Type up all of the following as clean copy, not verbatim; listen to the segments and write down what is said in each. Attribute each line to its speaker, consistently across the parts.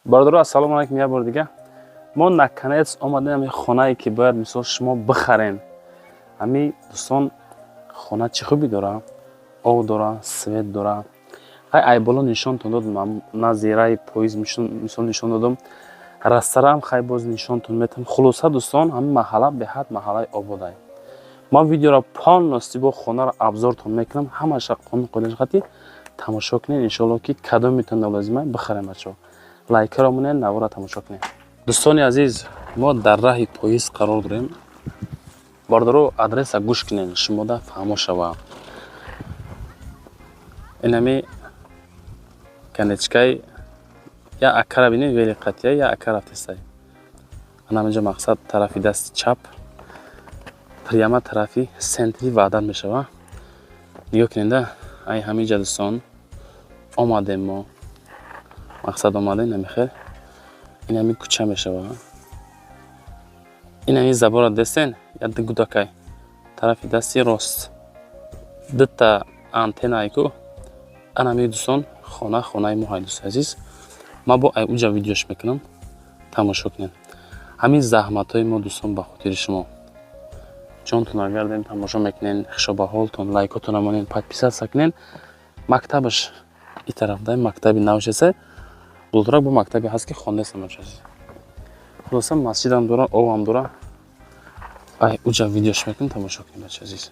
Speaker 1: Бародаро, ассалому алайкум. Як бор дига мо наконец омадем ҳами хонае, ки бояд, мисол, шумо бихарен. Ҳами, дӯстон, хона чӣ хубӣ дора? Об дора, свет дора. Хай, ай боло нишонтон додам, назираи поиз, мисол, нишон додам, растарам, хай, боз нишонтон метам. Хулоса, дӯстон, ҳамин маҳалла беҳад маҳаллаи ободай. Ман видеоро полностью бо хонаро обзортон мекунам, ҳамаша қонун қоидаш хати тамошо кунед. Иншоалло, ки кадомитон лозима, бихарем. Бачаҳо, лайкаро монед, навора тамошо кунед. Дӯстони азиз, мо дар раҳи поезд қарор дорем. Бародаро, адреса гӯш кунед, шумода фаҳмо шава. Инами конечкаи я акара бинед, вели қатия я ака рафтестай. Анаминҷо, мақсад, тарафи дасти чап, прямо тарафи центри Ваҳдат мешава. Нигоҳ кунеда, ай ҳаминҷа, дӯстон, омадем мо, мақсад, омадем намихел. Ин ҳами кӯча мешава, ин ҳами забора дестен, як гудакай тарафи дасти рост, дута антеннае ку. Анами, дӯстон, хона, хонаи мо ҳай. Дӯсти азиз, ман бо ай уҷа видеош мекунам, тамошо кунед. Ҳамин заҳматҳои мо, дӯстон, ба хотири шумо. Ҷонтон агардем, тамошо мекунен, хушобаҳолтон, лайкотона монен, подписаться кунен. Мактабаш и тараф да, мактаби навшеса булдурак, бо мактабе ҳаст, ки хондесам. Хулоса, масҷидам дора, обам дора. Ай уҷа видеош мекунем, тамошо кунем, бача азиз.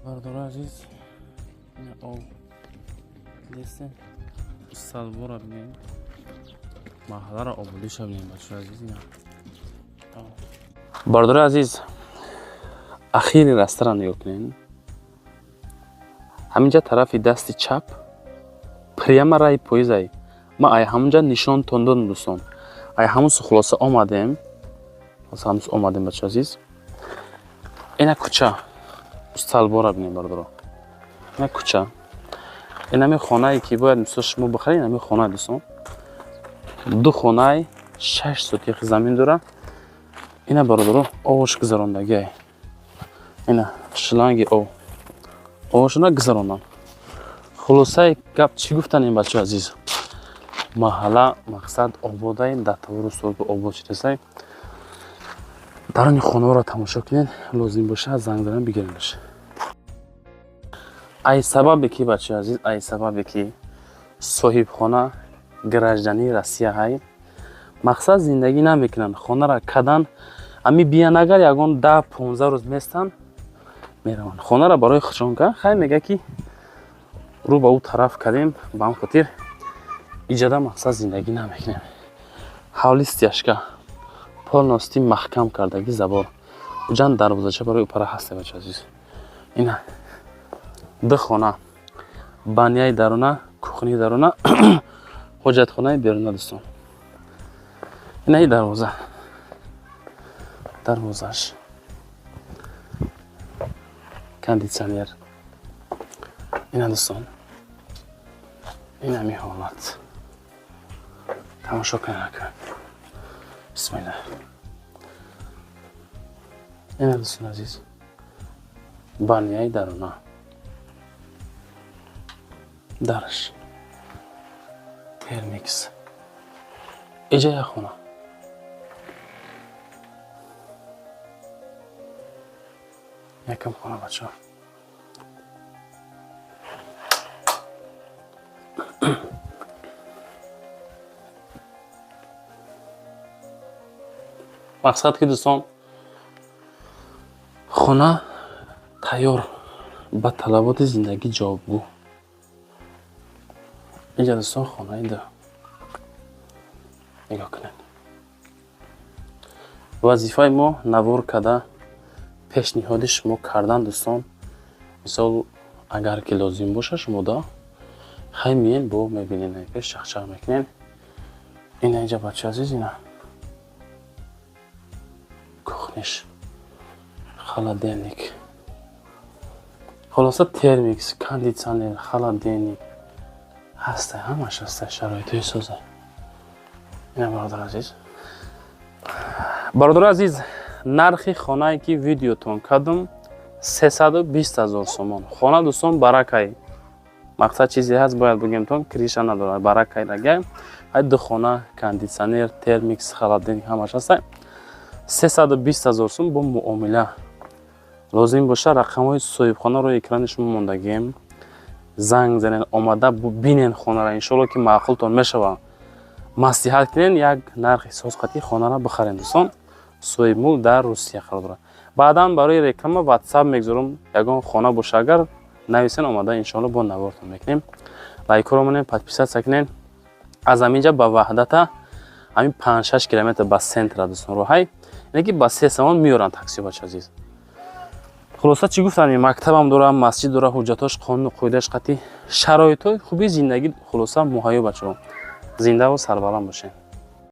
Speaker 1: Бардори азиз, ина об дестем, салбора бинем, маҳалларо ободиша бинем, бачаи азиз. Ина, бардори азиз, ахири растара нигоҳ кунед. Ҳаминҷа тарафи дасти чап, прямо раи поизай. Ма ай ҳамунҷа нишонтон додам, дӯстон. Ай ҳамун су, хулоса, омадем, ҳамун омадем, бача азиз. Ина кӯча, столбора бинем, бародаро. Ина кӯча, инами хонае, ки бояд, мисол, шумо бихаред. Инами хона, дӯстон, ду хонаи 6 сотих замин дора. Ина, бародаро, овош гузарондагиай, ина шланги об, овошона гузарондам. Хулосаи гап чӣ гуфтан ин, бачаи азиз? Маҳалла, мақсад, ободай, дар тавору солбу обод шудасай. Даруни хонаҳоро тамошо кунед, лозим боша, занг задан бигиренаш. Ай сабабе ки, бачаи азиз, ай сабабе ки соҳибхона гражданини Россия ҳай, мақсад, зиндагӣ намекунанд. Хонаро кадан, ами биян, агар ягон 10-15 рӯз местанд, мераванд. Хонаро барои худшон ка, хай, мега, ки рӯ ба ӯ тараф кардем, ба ҳам хотир иҷода, мақсад, зиндагӣ намекунем. Ҳавли стяжка, полностью маҳкам кардаги забор, уҷан дарвозача барои упара ҳаста. Бача азиз, ина ду хона, баняи даруна, кухни даруна, ҳоҷатхонаи беруна. Дӯстон, инаи дарвоза, дарвозаш, кондитсионер. Ина, дӯстон, инами ҳолат, тамошо кунед. Ака, бисмилла. Ина, дӯстон азиз, баняи даруна, дараш термикс. Иҷа як хона. Якам хона, бачаҳо. Мақсад ки, дӯстон, хона тайёр, ба талаботи зиндагӣ ҷавобгӯ. Инҷа, дӯстон, хонаи ду, нигоҳ кунед. Вазифаи мо навор карда пешниҳоди шумо кардан. Дӯстон, мисол, агар ки лозим боша шумода, хай, миен, бо мебинен, пеш чахчах мекунем. Ина инҷа, бача азиз, ина кухниш, холодильник. Хулоса, термикс, кондитсионер, холодильник ҳаста, ҳамаш ҳаста, шароитҳои соза. Ина, бародар азиз, бародари азиз, нархи хонае, ки видеотон кардам. 320 ҳазор сомон. Хона, дӯстон, баракай. Мақсад, чизе ҳаст, бояд бигем, крыша надорад, баракай рагай. Ай ду хона, кондитсионер, термикс, холодильник, ҳамаш ҳаста. 320 ҳазор сум бо муомила. Лозим боша, рақамҳои соҳибхона рӯи экрани шумо мондагием, занг занен, омада бинен хонара. Иншоалло, ки маъқултон мешава. Маслиҳат кунен, як нархи соз қатӣ хонара бихарен. Дӯстон, соҳибмулк дар Русия қарор дорад. Баъдан барои реклама Ватсап мегузорам. Ягон хона боша агар, нависен, омада, иншоалло, бо навортон мекунем. Лайкҳоро монем, подписаться кунен. Аз ҳаминҷа ба Ваҳдата ҳамин 5-6 километр, ба центра, дӯстон, роҳай ине, ки ба 3 сомон меёранд такси, бача азиз. Хулоса, чӣ гуфтам? Мактабам дорам, масҷид дора, ҳуҷҷатош қонуну қоидааш қатъӣ, шароитҳои хуби зиндагӣ, хулоса, муҳайё. Бачаҳо, зиндаву сарбаланд бошед.